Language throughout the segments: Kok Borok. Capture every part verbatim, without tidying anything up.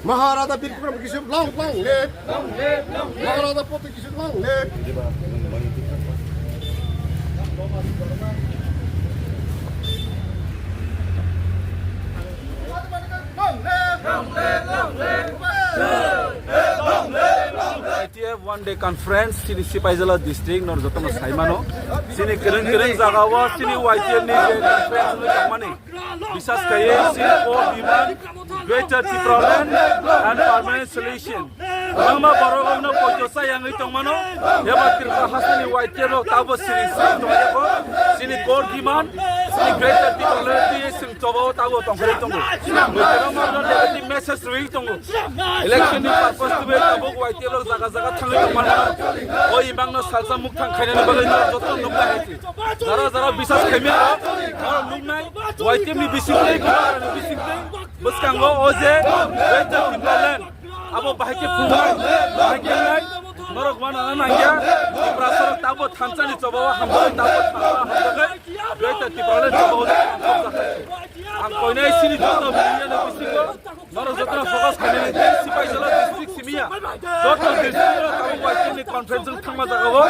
Maharaja Bir Bikram Kishore long, long live. Maharaja Pradyot Kishore long live. Long live, long live. Y T F one day conference chini Sipaijala district nor jotono saimano. Chini kereng kereng jaga o chini Y T F ni je conference wngwi tongmani. Bisas kaiye chini core demand Greater Tipraland and permanent solution. Kwbangma borok rokno poito chayangwi tongmano. Eba Tripura hasteni Y T F rok tabo siri siri tongya kho. Chini core demand chini Greater Tipraland twi chwng chobao tabo tongkhorwi tongo. Bwskango mano negative message rwui tongo. Election ni purpose twi tabuk Y T F rok jaga jaga thangwi tongmano. O imangno salsa mukthang khainani bagwi no joto nukna hai se. Jara jara bisas khaimya rok, oro nuknai, Y T F ni bisingtwi, Bubagrani bisingtwi, bwskango o je, Greater Tipraland, abo bahai khe phungnai, bahai khe nai, norok wana na nangya, Tiprasa rok tabo thansa ni choba o hamjagwi, tabo thansa hamjagwi, Greater Tipraland choba o hamjagwi. Ang koinai sini joto media ni bisingo, Norok jotono focus khainani tei Sipaijala district simiya. Joto district o tabuk bai chini conference wng thangma jaga o.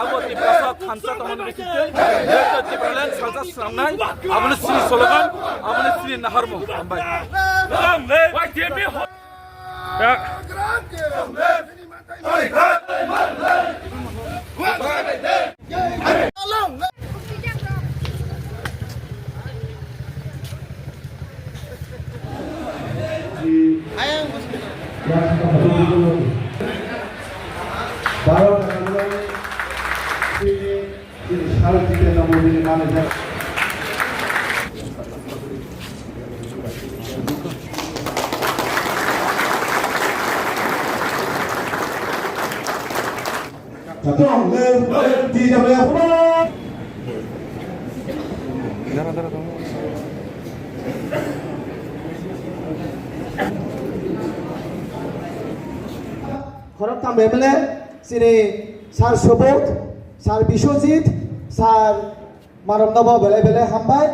Abo Tiprasa thansa tongmani bisingtwi. Joto Tipraland salsa swnamnai. Abono chini slogan, abono chini naharmung. Hambai. Khoroktham M L A, chini Sir Subodh, Sir Biswajit, Sir Marom nobo belai belai hambai.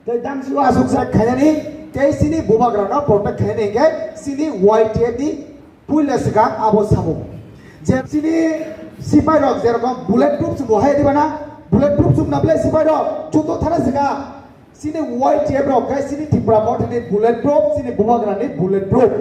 Tei damsio aswk sak khainani, tei chini bubagrano protect khainani hwnkhe chini Y T F ni puila swkang abo samung. Je chini sipai rok jerokom bullet proof chumbo hai diba na, bullet proof chumna belai sipai rok chuto thana swkang. Chini Y T F rok khe chini Tipra Motha ni bullet proof, chini bubagrani bullet proof.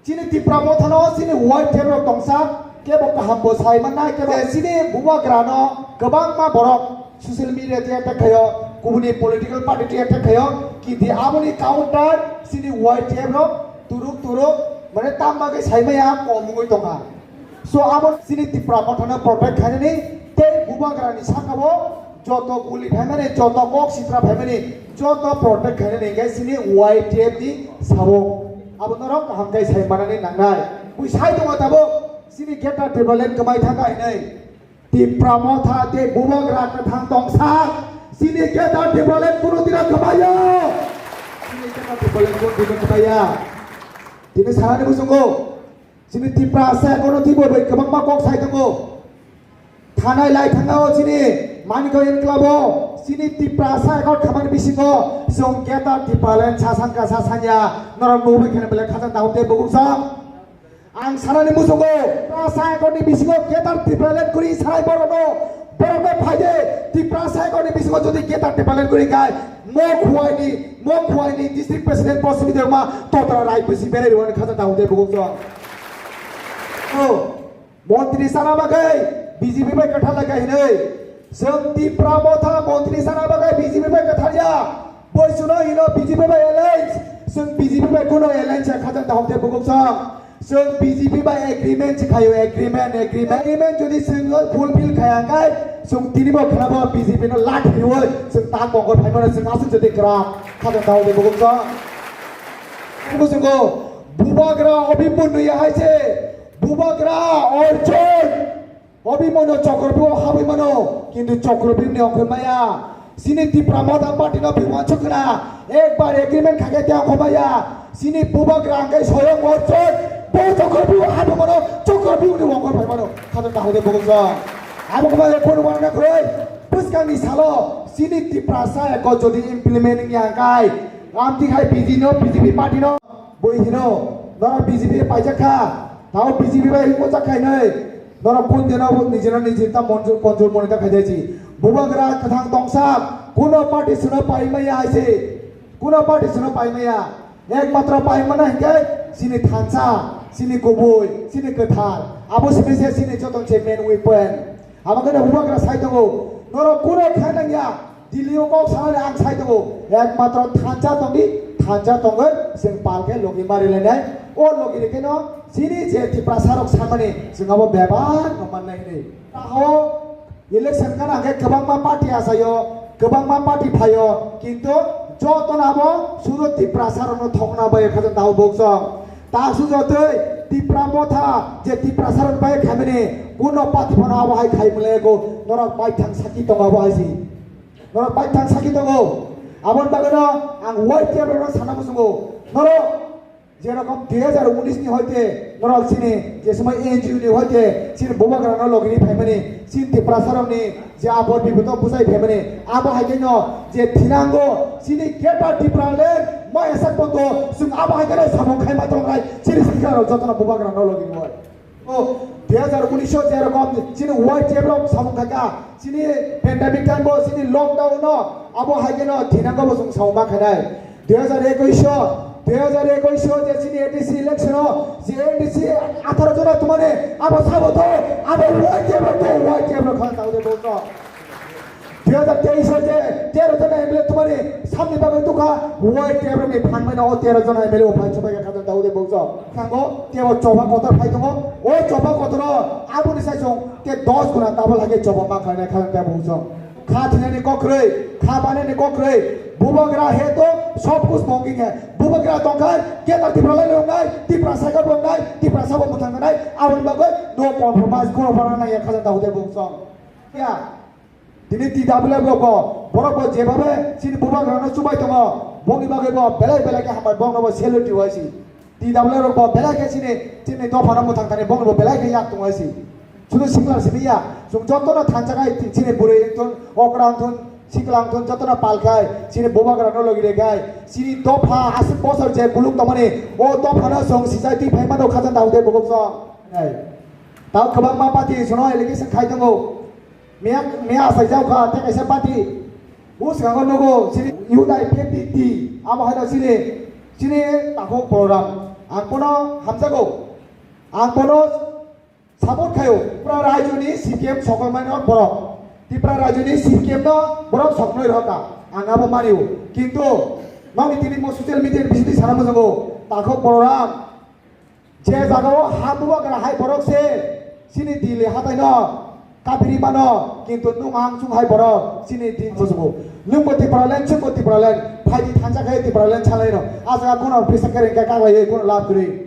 Chini Tipra Mothano chini Y T F rok tongsa, kebo kaham bo sai mannai, kebo chini bubagrano kwbangma borok social media twi attack khaio, kubuni political party twi attack khaio, kintu aboni counter chini Y T F rok turuk turuk, mane, tam bagwi sai maya kom wngwi tongkha. So, abo chini Tipra Mothano protect khainani tei bubagrani sakao joto guli phaimani, joto kok sitra phaimani, joto protect khainani hwnkhe chini Y T F ni samung. Abo norok kaham khe sai manani nangnai. Bui sai tongo tabuk chini Greater Tipraland kwmai thangkha hinwi. Tipra Motha tei bubagra kwthang tongsa. Chini Greater Tipraland kunu dino kwmaio. Chini Greater Tipraland kunu dino kwmaiya. Tini sanani muchungo. Chini Tiprasa ekono twibo bai kwbangma kok sai tongo. Thanai lai thangao chini Manikya Enclave o chini Tiprasa ekor khamani bisingo chwng Greater Tipraland sa sankha sa sanya norok nugwi kheno belai khajak dahuk tei buguk sa. Ang sanani muchungo Tiprasa ekorni bisingo Greater Tipraland kuri sanai borokno, borokno phaide Tiprasa ekorni bisingo jodi Greater Tipraland kuri khai mo khuaini, mo khuaini district president Poschim Debarma totra rai bwsi berai rwani khajak dahuk tei buguk sa. O, montri sana bagwi B J P bai kwthar lai kha hinwi. Chwng Tipra Motha montri sana bagwi B J P bai kwthar ya. Boi suno hino B J P bai alliance. Chwng B J P bai kuno alliance ya khajak dahok tei buguk chwng. Chwng B J P bai agreement se khayo, agreement, agreement. Agreement jodi chwng fulfill khaya khai, chwng tini bo khna bo B J P no lathi rwi, chwng tak bongor phaimano chwng aswk jodi kwrak khajak dahok tei buguk chwng. Buguk chwng go, bubagra Abhimanyu ya hai se. Bubagra Arjun, Abhimanyu Chakrabyuh o habwi mano, kintu Chakrabyuh ni ongkhoi maya. Chini Tipra Motha Party no bini uansuk khna, ekbar agreement kha khe tei ongkhoi maya. Chini bubagra hwnkhe soyong Arjun, bo Chakrabyuh o habwi mano, Chakrabyuh ni ongkhoi phai mano. Khajak dahok tei buguk chwng. Abo khe bai phone wana na kwrwi. Bwskang ni salo chini Tiprasa ekot jodi implement wngya hwnkhe, amtwi khai B J P no, B J P party no. Bui hino, norok B J P paijak kha, tao B J P bai himo jak khainai, norok kun deno nijino niji ta monjur konjur monita khaidai si. Bubagra kwthang tongsa, kuno party sino paimaya aisi, kuno party sino paimaya. Ekmatro paimana hinkhe sini thansa, sini kubui, sini kwthar. Abo simi se sini joto se main weapon. Abo khe bubagra sai tongo, norok kuno khainangya. Delhi o kok sanani ang sai tongo, ekmatro thansa tongdi, thansa tongwi chwng pal khe logi mari lainai. O logi rikhe no chini je Tiprasa rok sanmani chwng abo bebak no mannai hinwi. Taho election kana hwnkhe kwbangma party achaio, kwbangma party phaio, kintu jotono abo sudo Tiprasa rokno thokna bai khajan taho bokchong. Tasu jotoi Tipra motha je Tiprasa rok bai khaimani kuno party phano abo hai khai mlego norok bai thang saki tongo abo hai si. Norok bai thang saki tongo. Aboni bagwino ang Y T F rokno sana muchungo. Norok jerokom dui hajar unis ni hoite norok chini je somoi N G O ni hoite chini bubagrano logini phaimani, chini Tiprasa rokni je abot bipodo bujai phaimani, abo hai khe no je thinango chini Greater Tipraland mai sak pondo chwng abo hai khe no samung khaima tongnai chini sikha rok jotono bubagrano logini hoi. O, dui hajar unis o jerokom chini Y T F rok samung khaikha, chini pandemic time bo, chini lockdown no, abo hai khe no thinango bo chwng samung ma khainai. Dui hajar ekush o, dui hajar ekush o je chini A D C election o, je A D C atharo jona tumani, abo sabo to, abo Y T F rok to, Y T F rok khan tao de bo to. Dui hajar teis o je tero jona M L A tumani samni bagwi tukha, Y T F rokni phan mano o tero jona M L A o phai chubai kha khajan Daud Bokchong. Thango tebo choba kotor phai tongo, o choba kotoro aboni sai chwng te dos guna double hai khe choba ma khainai khajan Daud Bokchong. Kha thinani kok kwrwi, kha banani kok kwrwi, bubagra he to sob kuch mongking hai, bubagra tongkhai ketar Tipraland wngnai, Tiprasa khe wngnai, Tiprasa bo mwthang nai, aboni bagwi no compromise, kono bana nangya khajan Daud Bokchong. Ya. Tini T W F rok bo, borok bo jebabe chini bubagrano chubai tongo, bongni bagwi bo belai belai khe hambai, bongno bo salute rwai si. T W F rok bo belai khe chini, chini dophano mwthang thani bongni bo belai khe yak tongwai si. Sudu sikla simi ya, chwng jotono thansa khai chini bwrwi wngthun, okra wngthun, sikla wngthun, jotono pal khai, chini bubagrano logi rw khai, chini dopha aswk bosor je kuluk tongmani, o dophano chwng sijai twi phai mano khajan Daud Bokchong. Tao kwbangma party sono allegation khai tongo. Miya, miya asai jao kha, tei kaisa party. Bo swkango nugo, chini U D I P P T, abo hai no chini, chini takhuk program. Ang bono hamjago. Ang bono support khaio. Tripura rajyoni C P M sokol mano borok. Tripura rajyoni C P M no borok soknoi rokha. Ang abo manio. Kintu, nokni tini mo social media ni bisingtwi sana muchungo. Takhuk program. Je jagao ha bubagra hai borok se chini Delhi hataino kabiri mano, kintu nwng ang chwng hai borok chini din sosugo. Nwngbo Tipraland, chwngbo Tipraland, phaidi thansa khai Tipraland salaino. A jaga kono pisa kereng khe kaglaiwi kono lab kwrwi.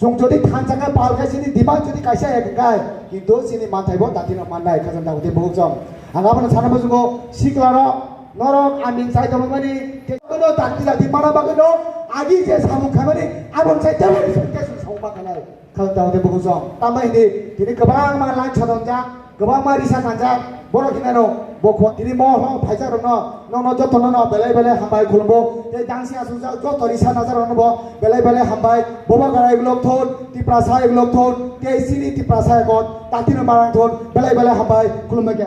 Chwng jodi thansa khai pal khai chini demand jodi kaisa ek khai, kintu chini manthaibo datino mannai khajan daguti bukchong. Ang abono sana muchungo siklano Norok aming sai tongmani, tei kono dakti dakti mana bagwino agi je samung khaimani, aboni sai tebo ni song tei song samung ma khainai. Khalang tamo tei bukhuk song. Tamo hindi, tini kwbangma line chodongjak, kwbangma risa kanjak, borok hinano, bo khon tini mohor phaijakrokno, nono jotono no belai belai hambai khulumbo, tei dangsi asukjak joto risa najakrokno bo belai belai hambai, boba garai glok thon, Tiprasa glok thon, tei chini Tiprasa ekot, dakti no marang thon, belai belai hambai khulumbai khe.